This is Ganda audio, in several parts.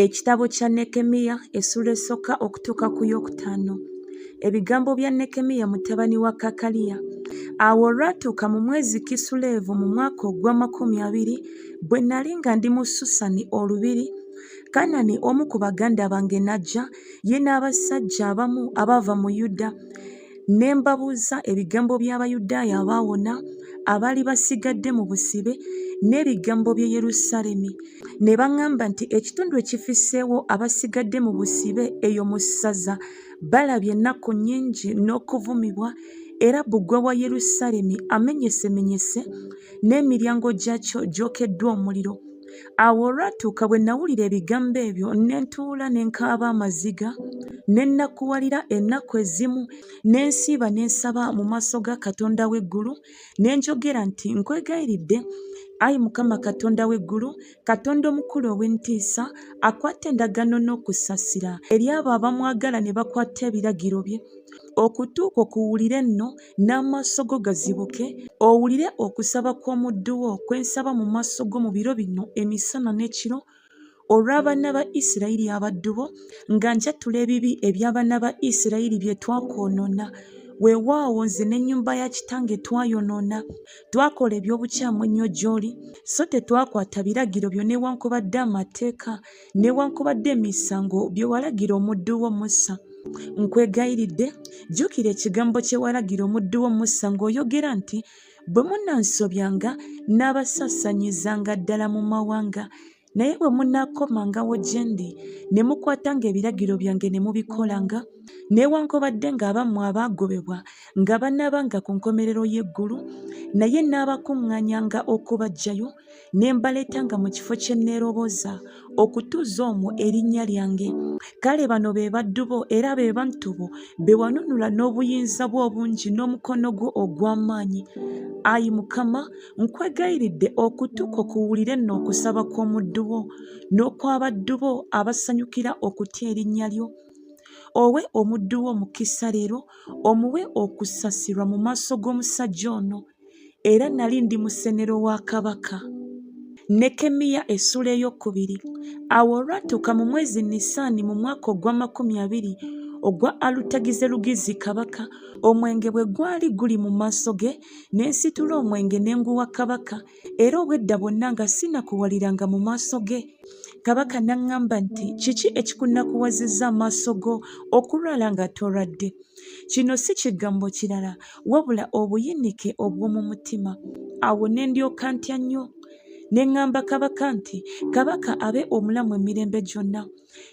Ekitabo kya Nekkemiya essuula esooka okutuuka ku yookutaano. Ebigambo bya Nekkemiya mutabani wa Kakaliya. Awo olwatuuka mu mwezi Kisuleevu mu mwaka ogw'amakumi abiri, bwe nali nga ndi mu Susani olubiri, Kanani omu ku baganda bange n'ajja, ye n'abasajja abamu abaava mu Yuda, ne mbabuuza ebigambo by'Abayudaaya abaawona abaali basigadde mu busibe n'ebigambo by'e Yerusaalemi. Ne baŋŋamba nti ekitundu ekifisseewo abasigadde mu busibe eyo mu ssaza balabye ennaku nnyingi n'okuvumibwa, era bbugwe wa Yerusaalemi amenyesemenyese n'emiryango gyakyo gyokeddwa omuliro. Awo olwatuuka bwe nawulira ebigambo ebyo ne ntuula ne nkaaba amaziga, ne nnakuwalira ennaku ezimu, ne nsiiba ne nsaba mu maaso ga Katonda w'eggulu, ne njogera nti, Nkwegayiridde, ayi Mukama Katonda w'eggulu, Katonda omukulu ow'entiisa, akwata endagaano n'okusaasira eri abo abamwagala ne bakwata ebiragiro bye, okutu kwo kuwulire nno n'amaaso go gazibuke, owulire okusaba kw'omuddu wo kwe nsaba mu maaso go mu biro bino emisana n'ekiro, olw'abaana ba Isirayiri abaddu bo, nga njatula ebibi eby'abaana ba Isirayiri bye twakwonoona. Weewaawo nze n'ennyumba ya kitange twayonoona, twakola eby'obukyamu ennyo gy'oli, so tetwakwata biragiro byo newankubadde amateeka newankubadde emisango bye walagira omuddu wo Musa. Nkwegayiridde, jjukira ekigambo kye walagira omuddu wo Musa ng'oyogera nti, Bwe munansobyanga, nnaabasaasaanyizanga ddala mu mawanga, naye bwe munaakomangawo gye ndi, ne mukwatanga ebiragiro byange ne mubikolanga, newankubadde ng'abammwe abaagobebwa nga banaabanga ku nkomerero y'eggulu, naye nnaabakuŋŋaanyanga okubaggyayo, ne mbaleetanga mu kifo kye nneeroboza okutuuza omwo erinnya lyange. Kale bano be baddu bo era be bantu bo be wanunula n'obuyinza bwo obungi n'omukono gwo ogw'amaanyi. Ayi Mukama, nkwegayiridde okutu kwo kuwulire nno okusaba kw'omuddu wo n'okw'abaddu bo abasanyukira okutya erinnya lyo. Owe omuddu wo omukisa leero, omuwe okusasirwa mu maaso g'omusajja ono. Era nali ndi musenero wa kabaka. Nekkemiya essuula ey'okubiri. Awo olwatuuka mu mwezi Nisaani mu mwaka ogw'amakumi abiri ogwa Alutagizerugizi kabaka, omwenge bwe gwali guli mu maaso ge, ne nsitula omwenge ne nguwa kabaka, era obwedda bwonna nga sinakuwaliranga mu maaso ge. Kabaka n'aŋŋamba nti, Kiki ekikunakuwazizza amaaso go okulwala nga tolwadde? Kino si kigambo kirala wabula obuyinike obw'omu mutima. Awo ne ndyoka ntya nnyo. Ne ŋŋamba kabaka nti, Kabaka abe omulamu emirembe gyonna.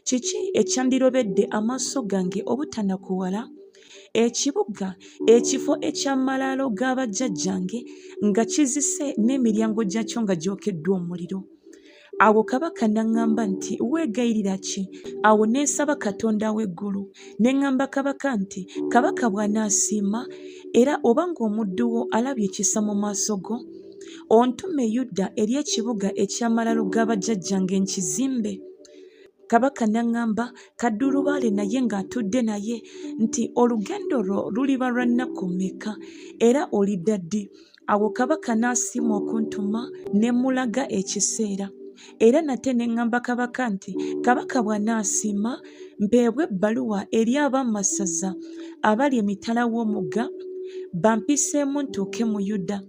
Kiki ekyandirobedde amaaso gange obutanakuwala? Ekibuga, ekifo eky'amalaalo ga bajjajjange nga kizise n'emiryango gyakyo nga gyokeddwa omuliro. Awo kabaka n'aŋŋamba nti, Weegayirira ki? Awo ne nsaba Katonda w'eggulu. Ne ŋŋamba kabaka nti, Kabaka bw'anaasiima, era oba ng'omuddu wo alabye ekisa mu maaso go, ontume Yuda eri ekibuga eky'amalaalo ga bajjajjange nkizimbe. Kabaka n'aŋŋamba kaddulubaale naye ng'atudde naye nti, Olugendo lwo luliba lwa nnaku mmeka, era olidda ddi? Awo kabaka n'asiima okuntuma, ne mmulaga ekiseera. Era nate ne ŋŋamba kabaka nti, Kabaka bw'anaasiima, mpeebwe ebbaluwa eri ab'amasaza abali emitala w'omugga, bampiseemu ntuuke mu Yuda,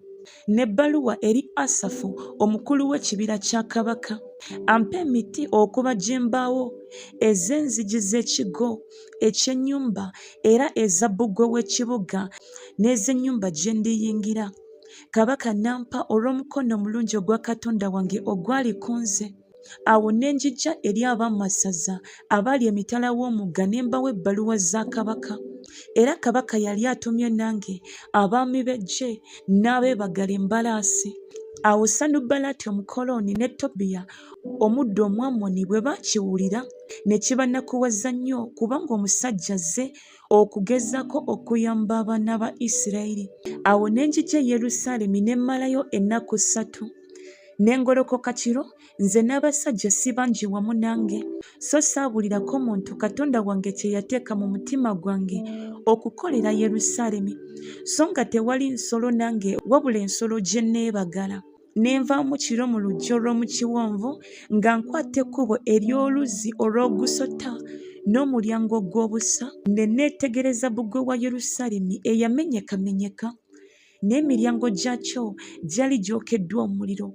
n'ebbaluwa eri Asafu omukulu w'ekibira kya kabaka, ampe emiti okubajja embaawo ez'enzigi z'ekigo eky'ennyumba era eza bbugwe w'ekibuga n'ez'ennyumba gye ndiyingira. Kabaka n'ampa olw'omukono omulungi ogwa Katonda wange ogwali ku nze. Awo ne njija eri ab'amasaza abaali emitala w'omugga ne mbawa ebbaluwa za kabaka. Era kabaka yali atumye nange abaami b'eggye n'abeebagala embalaasi. Awo Sanubalaati Omukolooni ne Tobiya omuddu Omwamoni bwe baakiwulira ne kibanakuwaza nnyo kubanga omusajja azze okugezaako okuyamba abaana ba Isirayiri. Awo ne njija e Yerusaalemi ne mmalayo ennaku ssatu. Ne ngolokoka kiro, nze n'abasajja si bangi wamu nange, so saabulirako muntu Katonda wange kye yateeka mu mutima gwange okukolera Yerusaalemi, so nga tewali nsolo nange wabula ensolo gye nneebagala. Ne nvaamu kiro mu luggya olw'omu kiwonvu nga nkwata ekkubo ery'oluzzi olw'ogusota n'omulyango ogw'obusa, ne neetegereza bbugwe wa Yerusaalemi eyamenyekamenyeka, n'emiryango gyakyo gyali gyokeddwa omuliro.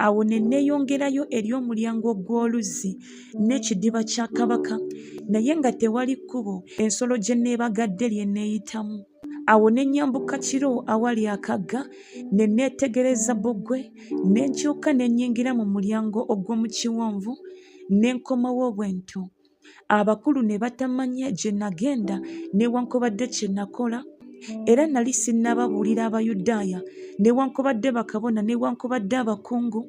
Awo ne neeyongerayo eri omulyango ogw'oluzzi n'ekidiba kya kabaka, naye nga tewali kkubo ensolo gye neebagadde ly'eneeyitamu. Awo ne nnyambuka kiro awali akagga, ne neetegereza bbugwe, ne nkyuka ne nnyingira mu mulyango ogw'omu kiwonvu, ne nkomawo bwe ntyo. Abakulu ne batamanya gye nagenda newankubadde kye nakola, era nali sinnababuulira Abayudaaya newankubadde bakabona newankubadde abakungu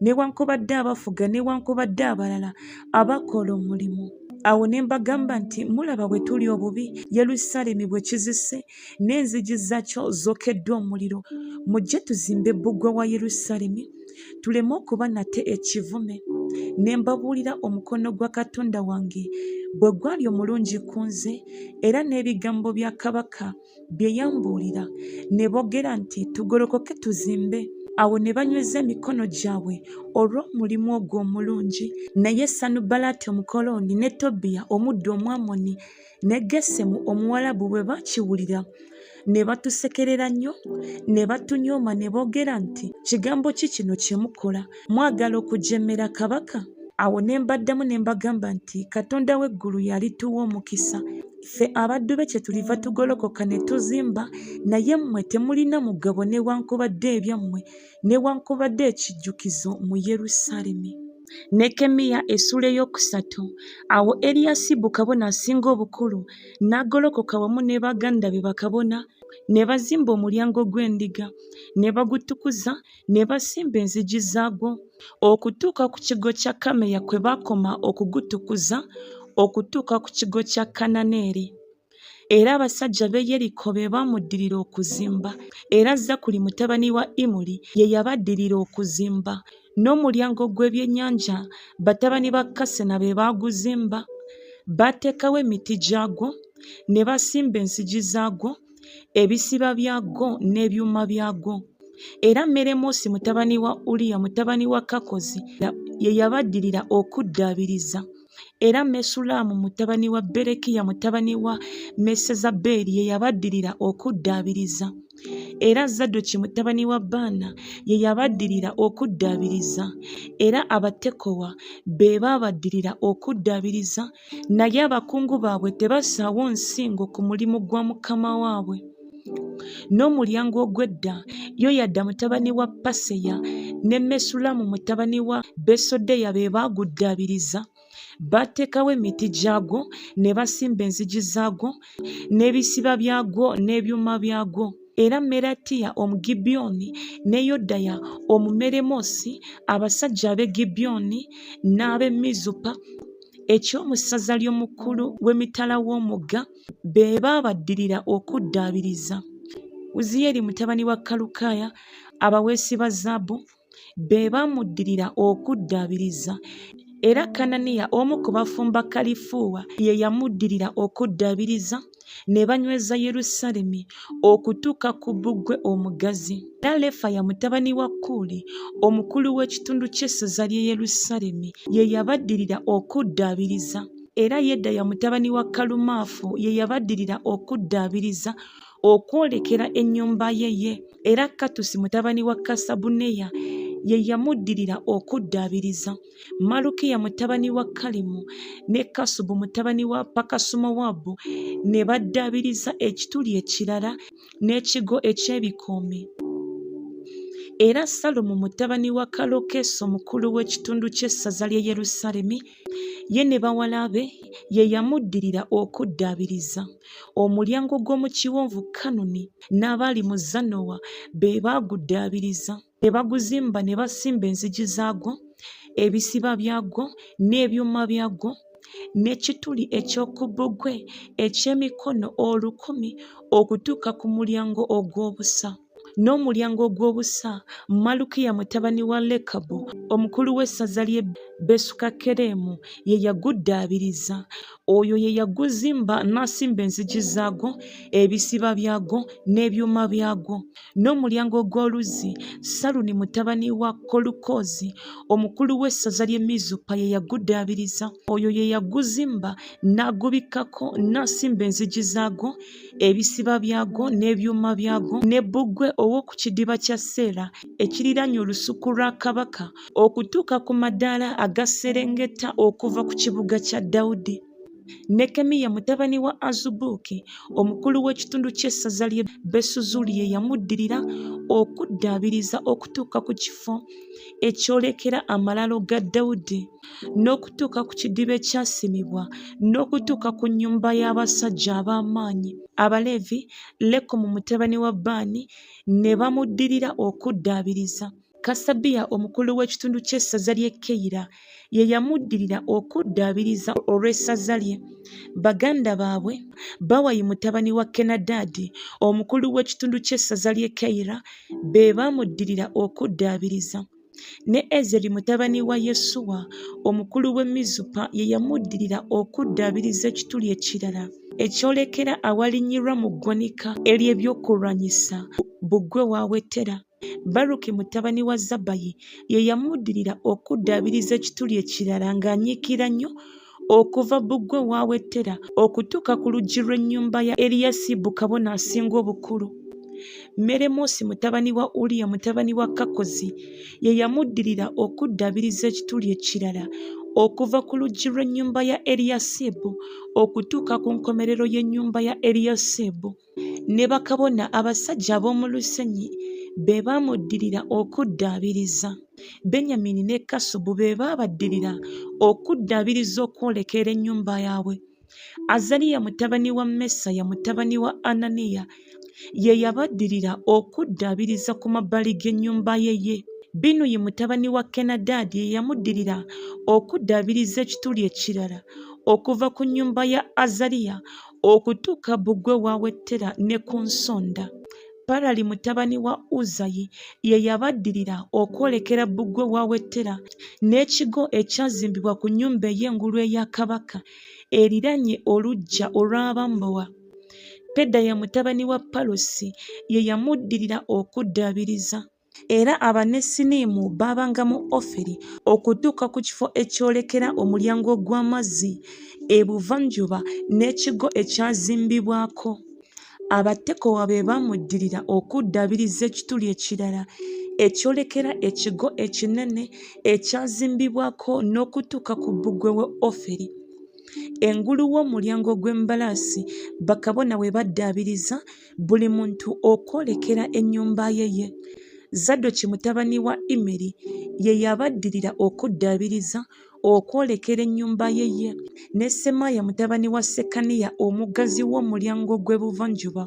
newankubadde abafuga newankubadde abalala abakola omulimu. Awo ne mbagamba nti, Mulaba bwe tuli obubi, Yerusaalemi bwe kizise, n'enzigi zaakyo zookeddwa omuliro. Mujje tuzimbe bbugwe wa Yerusaalemi, tuleme okuba nate ekivume. Ne mbabuulira omukono gwa Katonda wange bwe gwali omulungi ku nze, era n'ebigambo bya kabaka bye yambuulira. Ne boogera nti, Tugolokoke tuzimbe. Awo ne banyweza emikono gyabwe olw'omulimu ogwo omulungi. Naye Sanubalaati Omukolooni ne Tobiya omuddu Omwamoni ne Gesemu Omuwalabu bwe baakiwulira, ne batusekerera nnyo, ne batunyooma ne boogera nti, Kigambo ki kino kye mukola? Mwagala okujeemera kabaka? Awo ne mbaddamu ne mbagamba nti, Katonda w'eggulu y'alituwa omukisa, ffe abaddu be kyetuliva tugolokoka ne tuzimba, naye mmwe temulina mugabo newankubadde ebyammwe newankubadde ekijjukizo mu Yerusaalemi. Nekkemiya essuula ey'okusatu. Awo Eriyasibu kabona asinga obukulu n'agolokoka wamu ne baganda be bakabona, ne bazimba omulyango gw'endiga, ne bagutukuza, ne basimba enzigi zaagwo, okutuuka ku kigo kya Kameya kwe baakoma okugutukuza, okutuuka ku kigo kya Kananeeri. Era abasajja b'e Yeriko be baamuddirira okuzimba, era Zakkuli mutabani wa Imuli ye yabaddirira okuzimba. N'omulyango gw'ebyennyanja batabani ba Kassena be baaguzimba, baateekawo emiti gyagwo, ne basimba enzigi zaagwo, ebisiba byagwo n'ebyuma byagwo. Era Meremoosi mutabani wa Uliya mutabani wa Kakkozi ye yabaddirira okuddaabiriza. Era Mesullamu mutabani wa Berekiya mutabani wa Mesezabeeri ye yabaddirira okuddaabiriza. Era Zadoki mutabani wa Baana ye yabaddirira okuddaabiriza. Era Abatekowa be baabaddirira okuddaabiriza, naye abakungu baabwe tebassaawo nsingo ku mulimu gwa mukama waabwe. N'omulyango ogw'edda, Yoyada mutabani wa Paseya ne Mesullamu mutabani wa Besodeya be baaguddaabiriza. Baateekawo emiti gyagwo, ne basimba enzigi zaagwo, n'ebisiba byagwo n'ebyuma byagwo. Era Meratiya Omugibyoni ne Yodaya Omumeremoosi, abasajja ab'e Gibyoni n'ab'e Mizupa eky'omu ssaza ly'omukulu w'emitala w'omugga, be baabaddirira okuddaabiriza. Wuziyeeri mutabani wa Kalukaya, abaweesi ba zaabu, be baamuddirira okuddaabiriza. Era Kananiya omu ku bafumba kalifuuwa ye yamuddirira okuddaabiriza, ne banyweza Yerusaalemi okutuuka ku bbugwe omugazi. Era Lefaya mutabani wa Kuuli, omukulu w'ekitundu ky'essaza ly'e Yerusaalemi, ye yabaddirira okuddaabiriza. Era Yedaya mutabani wa Kalumaafu ye yabaddirira okuddaabiriza okwolekera ennyumba ye ye. Era Kattusi mutabani wa Kasabuneya ye yamuddirira okuddaabiriza. Malukiya mutabani wa Kalimu ne Kasubu mutabani wa Pakasumowaabu ne baddaabiriza ekituli ekirala n'ekigo eky'ebikoomi. Era Sallumu mutabani wa Kalokesi omukulu w'ekitundu ky'essaza ly'e Yerusaalemi ye ne bawala be ye yamuddirira okuddaabiriza. Omulyango gw'omu kiwonvu Kanuni n'abaali mu Zanowa be baaguddaabiriza. Ne baguzimba ne basimba enzigi zaagwo, ebisiba byagwo n'ebyuma byagwo, n'ekituli eky'oku bbugwe eky'emikono olukumi okutuuka ku mulyango ogw'obusa. N'omulyango ogw'obusa, Malukiya mutabani wa Lekabu omukulu w'essaza ly'e Besukakkeremu ye yaguddaabiriza. Oyo ye yaguzimba n'asimba enzigi zaagwo, ebisiba byagwo, n'ebyuma byagwo. N'omulyango ogw'oluzzi, Saluni mutabani wa Kolukozi omukulu w'essaza ly'e Mizupa ye yaguddaabiriza. Oyo ye yaguzimba n'agubikkako n'asimba enzigi zaagwo, ebisiba byagwo n'ebyuma byagwo, ne bbugwe ow'oku kidiba kya Sera ekiriraanye olusuku lwa kabaka okutuuka ku madaala agaserengeta okuva ku kibuga kya Dawudi. Nekkemiya mutabani wa Azubuki omukulu w'ekitundu ky'essaza ly'e Besuzuli ye yamuddirira okuddaabiriza okutuuka ku kifo ekyolekera amalaalo ga Dawudi n'okutuuka ku kidiba ekyasimibwa n'okutuuka ku nnyumba y'abasajja ab'amaanyi. Abaleevi, Lekumu mutabani wa Baani ne bamuddirira okuddaabiriza. Kasabiya omukulu w'ekitundu ky'essaza ly'e Keyira ye yamuddirira okuddaabiriza olw'essaza lye. Baganda baabwe, Bawayi mutabani wa Kenadaadi omukulu w'ekitundu ky'essaza ly'e Keyira be baamuddirira okuddaabiriza. Ne Ezeri mutabani wa Yesuwa omukulu w'e Mizupa ye yamuddirira okuddaabiriza ekituli ekirala ekyolekera awalinnyirwa mu ggwanika ery'ebyokulwanyisa bbugwe w'awetera. Baruki mutabani wa Zabbayi ye yamuddirira okuddaabiriza ekituli ekirala ng'anyiikira nnyo okuva bbugwe w'awetera okutuuka ku luggi lw'ennyumba ya Eriyasibu kabona asinga obukulu. Meremoosi mutabani wa Uliya mutabani wa Kakozi ye yamuddirira okuddaabiriza ekituli ekirala okuva ku luggi lw'ennyumba ya Eriyasibu okutuuka ku nkomerero y'ennyumba ya Eriyasibu. Ne bakabona abasajja ab'omu lusenyi be baamuddirira okuddaabiriza. Benyamini ne Kasubu be baabaddirira okuddaabiriza okwolekera ennyumba yaabwe. Azaliya mutabani wa Mesaya mutabani wa Ananiya ye yabaddirira okuddaabiriza ku mabbali g'ennyumba ye ye. Binuyi mutabani wa Kenadaadi ye yamuddirira okuddaabiriza ekituli ekirala okuva ku nnyumba ya Azaliya okutuuka bbugwe w'awettera ne ku nsonda. Palali mutabani wa Uzayi ye yabaddirira okwolekera bbugwe w'awettera n'ekigo ekyazimbibwa ku nnyumba ey'engulu eya kabaka eriraanye oluggya olw'abambowa. Pedaya mutabani wa Palosi ye yamuddirira okuddaabiriza. Era Abanesinimu baabanga mu Oferi okutuuka ku kifo ekyolekera omulyango ogw'amazzi ebuvanjuba n'ekigo ekyazimbibwako. Abatekowa be baamuddirira okuddaabiriza ekituli ekirala ekyolekera ekigo ekinene ekyazimbibwako n'okutuuka ku bbugwe w'e Oferi. Engulu w'omulyango gw'embalaasi bakabona we baddaabiriza buli muntu okwolekera ennyumba ye ye. Zadoki mutabani wa Immeri ye yabaddirira okuddaabiriza okwolekera ennyumba ye ye, ne Semaaya mutabani wa Sekaniya omuggazi w'omulyango gw'ebuvanjuba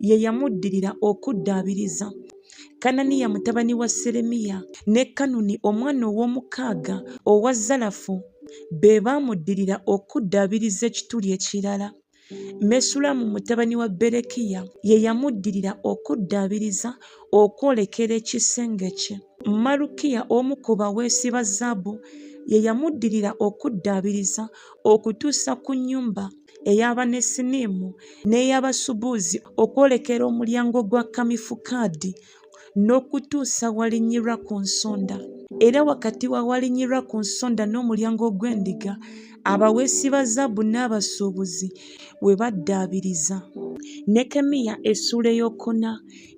ye yamuddirira okuddaabiriza. Kananiya mutabani wa Seremiya ne Kanuni omwana ow'omukaaga owa Zalafu be baamuddirira okuddaabiriza ekituli ekirala. Mesulamu mutabani wa Berekiya ye yamuddirira okuddaabiriza okwolekera ekisenge kye. Malukiya omu ku baweesi ba zaabu ye yamuddirira okuddaabiriza okutuusa ku nnyumba ey'Abanesinimu n'ey'abasubuuzi okwolekera omulyango gwa Kamifukaadi n'okutuusa walinnyirwa ku nsonda. Era wakati wa walinnyirwa ku nsonda n'omulyango ogw'endiga, abaweesi ba zaabu n'abasuubuzi we baddaabiriza. Nekkemiya essuula ey'okuna.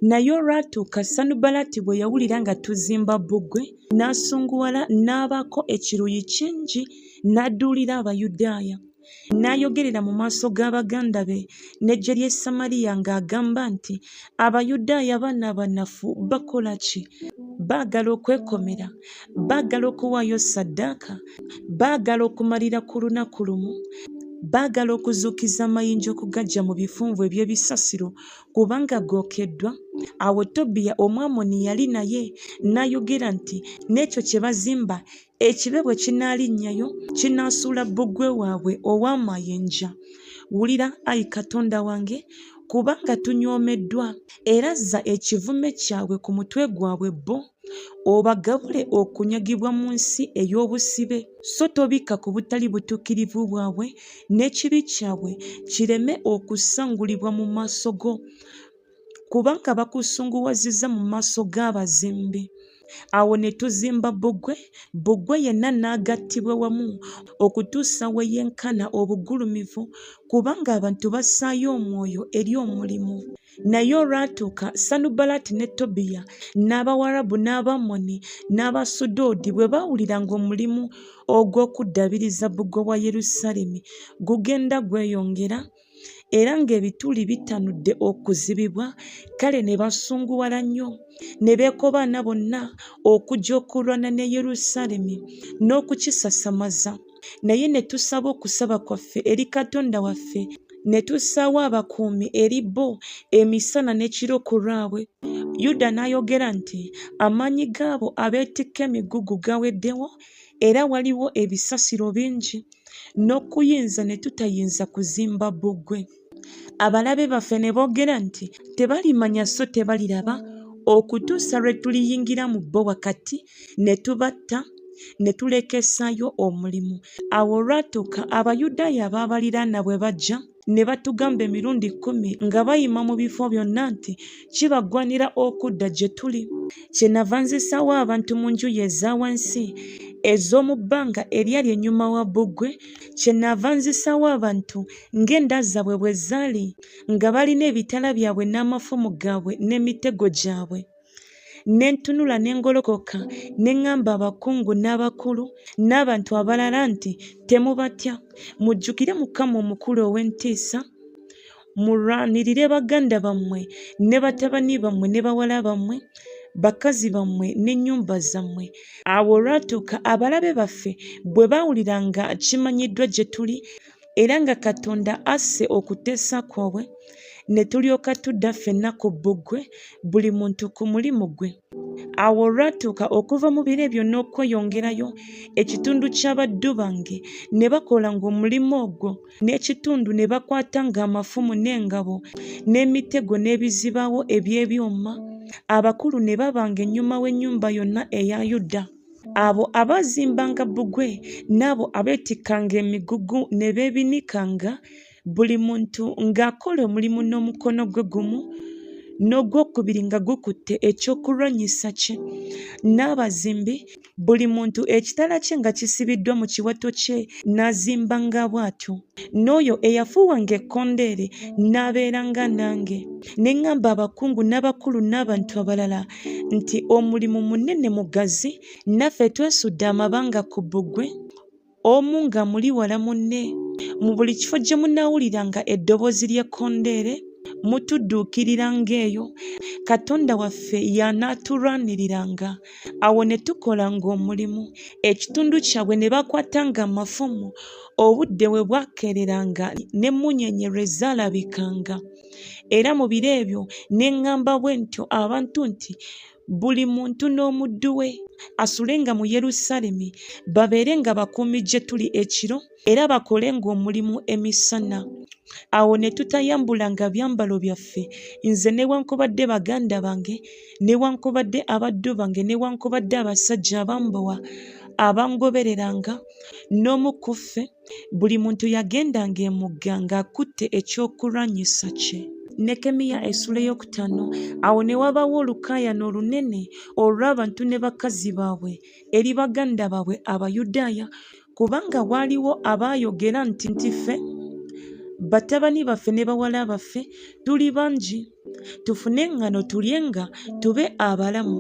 Naye olwatuuka Sanubalati bwe yawulira nga tuzimba bbugwe, n'asunguwala n'abaako ekiruyi kingi n'aduulira Abayudaaya. N'ayogerera mu maaso ga baganda be n'eggye ly'e Samaliya ng'agamba nti, Abayudaaya bano abanafu bakola ki? Baagala okwekomera? Baagala okuwaayo ssaddaaka? Baagala okumalira ku lunaku lumu? Baagala okuzuukiza amayinja okugaggya mu bifunvu eby'ebisasiro kubanga gookeddwa? Awo Tobiya Omwamoni yali naye n'ayogera nti, N'ekyo kye bazimba Ekibe bwe kinaalinnyayo, kinaasuula bbugwe waabwe ow'amayinja. Wulira, ayi Katonda wange, kubanga tunyoomeddwa, era zza ekivume kyabwe ku mutwe gwabwe bo, obagabule okunyagibwa mu nsi ey'obusibe, so tobikka ku butali butuukirivu bwabwe, n'ekibi kyabwe kireme okusangulibwa mu maaso go, kubanga bakusunguwazizza mu maaso g'abazimbi. Awo ne tuzimba bbugwe, bbugwe yenna n'agattibwa wamu okutuusa we yenkana obugulumivu, kubanga abantu bassaayo omwoyo eri omulimu. Naye olwatuuka Sanubalaati ne Tobiya n'Abawarabu n'Abammoni n'Abasudoodi bwe baawulira ng'omulimu ogw'okuddaabiriza bbugwe wa Yerusaalemi gugenda gweyongera, era ng'ebituli bitanudde okuzibibwa, kale ne basunguwala nnyo, ne beekobaana bonna okujja okulwana ne Yerusaalemi n'okukisasamaza. Naye ne tusaba okusaba kwaffe eri Katonda waffe, ne tussaawo abakuumi eri bo emisana n'ekiro ku lwabwe. Yuda n'ayogera nti, Amaanyi g'abo abeetikka emigugu gaweddewo, era waliwo ebisasiro bingi, n'okuyinza ne tutayinza kuzimba bbugwe. Abalabe baffe ne boogera nti, Tebalimanya so tebaliraba, okutuusa lwe tuliyingira mu bo wakati ne tubatta, ne tulekesaayo omulimu. Awo olwatuuka Abayudaaya abaabaliraana bwe bajja, ne batugamba emirundi kkumi nga bayima mu bifo byonna nti, Kibagwanira okudda gye tuli. Kyennava nzisaawo abantu mu njuyi eza wansi ez'omu bbanga eryali ennyuma wa bbugwe, kyennaava nzisaawo abantu ng'enda zaabwe bwe zaali, nga balina ebitala byabwe n'amafumu gaabwe n'emitego gyabwe. Ne ntunula ne ngolokoka ne ŋŋamba abakungu n'abakulu n'abantu abalala nti, Temubatya, mujjukire Mukama omukulu ow'entiisa, mulwanirire baganda bammwe ne batabani bammwe ne bawala bammwe, bakazi bammwe n'ennyumba zammwe. Awo olwatuuka abalabe baffe bwe baawulira nga kimanyiddwa gye tuli, era nga Katonda asse okuteesa kwabwe, ne tulyoka tudda ffenna ku bbugwe, buli muntu ku mulimu gwe. Awo olwatuuka okuva mu biro ebyo n'okweyongerayo, ekitundu ky'abaddu bange ne bakolanga omulimu ogwo, n'ekitundu ne bakwatanga amafumu n'engabo n'emitego n'ebizibaawo eby'ebyuma, abakulu ne babanga ennyuma w'ennyumba yonna eya Yuda. Abo abaazimbanga bbugwe n'abo abeetikkanga emigugu ne beebinikanga, buli muntu ng'akola omulimu n'omukono gwe gumu, n'ogwokubiri nga gukutte ekyokulwanyisa kye, n'abazimbi, buli muntu ekitala kye nga kisibiddwa mu kiwato kye, n'azimbanga bw'atyo. N'oyo eyafuuwanga ekkondeere n'abeeranga nange. Ne ŋŋamba abakungu n'abakulu n'abantu abalala nti omulimu munene mugazi, naffe twesudde amabanga ku bbugwe, omu ng'amuli wala munne. Mu buli kifo gye munaawuliranga eddoboozi ly'ekkondeere, mutudduukiriranga eyo, Katonda waffe y'anaatulwaniriranga. Awo ne tukolanga omulimu. Ekitundu kyabwe ne bakwatanga amafumu, obudde we bwakeereranga n'emmunyeenye lwe zaalabikanga. Era mu biro ebyo ne ŋŋamba bwe ntyo abantu nti, Buli muntu n'omuddu we asulenga mu Yerusaalemi, babeerenga bakuumi gye tuli ekiro, era bakolenga omulimu emisana. Awo ne tutayambulanga byambalo byaffe, nze newankubadde baganda bange, newankubadde abaddu bange, newankubadde abasajja abambowa abangobereranga, n'omu ku ffe, Buli muntu yagendanga emugga ng'akutte ekyokulwanyisa kye. Nekkemiya essuula ey'okutaano Awo ne wabaawo olukaayana olunene olw'abantu ne bakazi baabwe eri baganda baabwe Abayudaaya, kubanga waaliwo abaayogera nti nti ffe, batabani baffe ne bawala baffe tuli bangi, tufune eŋŋano tulyenga tube abalamu.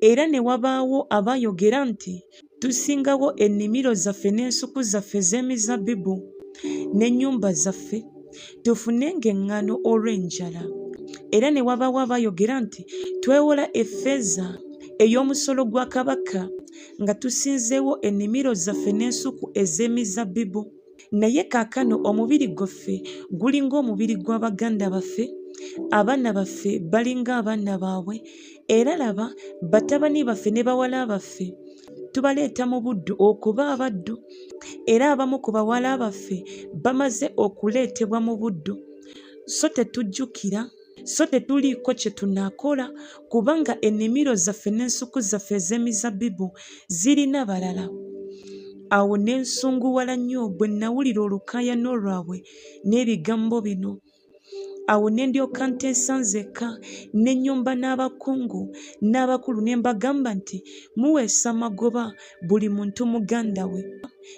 Era ne wabaawo abaayogera nti Tusingawo ennimiro zaffe n'ensuku zaffe ez'emizabbibu n'ennyumba zaffe, tufunenga eŋŋaano olw'enjala. Era ne wabaawo abaayogera nti, Twewola effeeza ey'omusolo gwa kabaka nga tusinzeewo ennimiro zaffe n'ensuku ez'emizabbibu. Naye kaakano omubiri gwaffe guli ng'omubiri gwa baganda baffe, abaana baffe bali ng'abaana baabwe, era laba, batabani baffe ne bawala baffe tubaleeta mu buddu okuba abaddu, era abamu ku bawala baffe bamaze okuleetebwa mu buddu. So tetujjukira, so tetuliiko kye tunaakola, kubanga ennimiro zaffe n'ensuku zaffe ez'emizabbibu zirina balala. Awo ne nsunguwala nnyo bwe nnawulira olukaayano lwabwe n'ebigambo bino. Awo ne ndyoka nteesa nzekka, ne nnyomba n'abakungu n'abakulu ne mbagamba nti, Muweesa magoba buli muntu muganda we.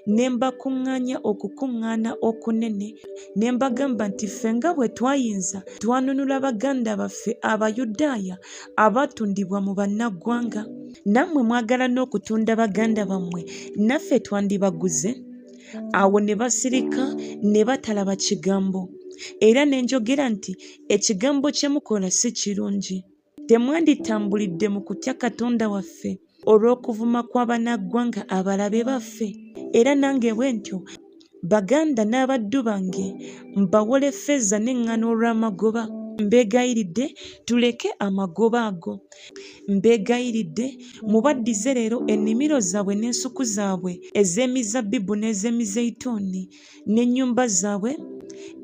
Ne mbakuŋŋaanya okukuŋŋaana okunene, ne mbagamba nti, Ffe nga bwe twayinza twanunula baganda baffe Abayudaaya abaatundibwa mu bannaggwanga. Nammwe mwagala n'okutunda baganda bammwe, naffe twandibaguze? Awo ne basirika ne batalaba kigambo. Era ne njogera nti, Ekigambo kye mukola si kirungi. Temwanditambulidde mu kutya Katonda waffe olw'okuvuma kw'abannaggwanga abalabe baffe? Era nange bwe ntyo baganda n'abaddu bange mbawole ffeeza n'eŋŋaano olw'amagoba. Mbeegayiridde tuleke amagoba ago. Mbeegayiridde mubaddize leero ennimiro zaabwe n'ensuku zaabwe ez'emizabbibu n'ez'emizeyituuni n'ennyumba zaabwe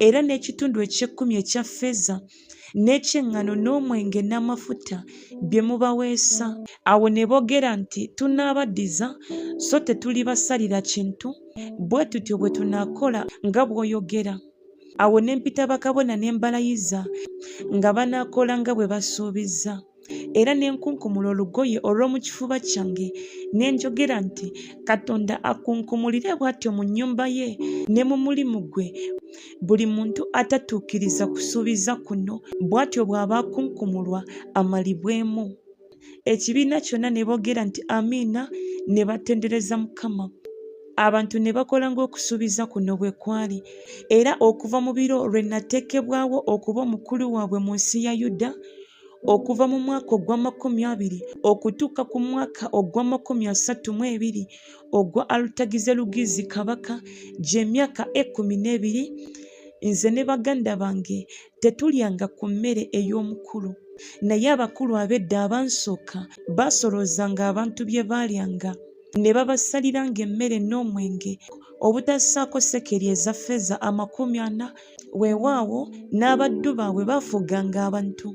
era n'ekitundu eky'ekkumi ekya ffeeza n'eky'eŋŋano n'omwenge n'amafuta bye mubaweesa. Awo ne boogera nti, Tunaabaddiza, so tetulibasalira kintu, bwe tutyo bwe tunaakola nga bw'oyogera. Awo ne mpita bakabona ne mbalayiza nga banaakola nga bwe basuubizza. Era ne nkunkumula olugoye olw'omu kifuba kyange, ne njogera nti, Katonda akunkumulire bw'atyo mu nnyumba ye ne mu mulimu gwe buli muntu atatuukiriza kusuubiza kuno, bw'atyo bw'aba akunkumulwa amalibwemu. Ekibiina kyonna ne boogera nti, Amiina, ne batendereza Mukama. Abantu ne bakola ng'okusuubiza kuno bwe kwali. Era okuva mu biro lwe nateekebwawo okuba omukulu waabwe mu nsi ya Yuda, okuva mu mwaka ogw'amakumi abiri okutuuka ku mwaka ogw'amakumi asatu mu ebiri ogwa Alutagizerugizi kabaka, gy'emyaka 12, nze ne baganda bange tetulyanga ku mmere ey'omukulu. Naye abakulu ab'edda abansooka baasoloozanga abantu bye baalyanga, ne babasaliranga emmere n'omwenge, obutassaako sekeri eza ffeeza 40, weewaawo, n'abaddu baabwe baafuganga abantu,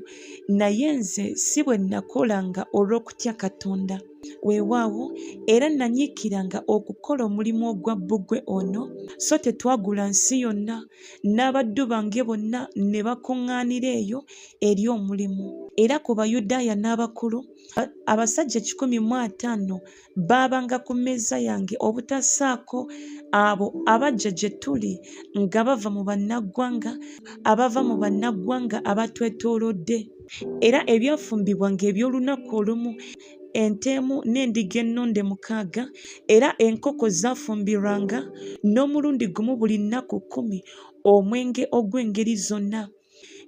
naye nze si bwe nakolanga olw'okutya Katonda. Weewaawo, era nanyiikiranga okukola omulimu ogwa bbugwe ono, so tetwagula nsi yonna, n'abaddu bange bonna ne bakuŋŋaanira eyo eri omulimu. Era ku Bayudaaya n'abakulu, abasajja 150 baabanga ku mmeeza yange obutassaako abo abajja gye tuli nga bava mu bannaggwanga abava mu bannaggwanga abatwetoolodde. Era ebyafumbibwanga eby'olunaku olumu, ente emu n'endiga ennonde 6, era enkoko zaafumbirwanga n'omulundi gumu buli nnaku 10 omwenge ogw'engeri zonna.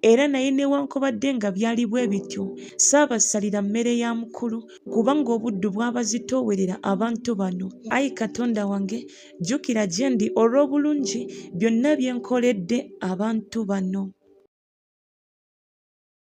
Era naye newankubadde nga byali bwe bityo, saabasalira mmere ya mukulu, kubanga obuddu bwabazitoowerera abantu bano. Ayi Katonda wange, jjukira gye ndi olw'obulungi byonna bye nkoledde abantu bano.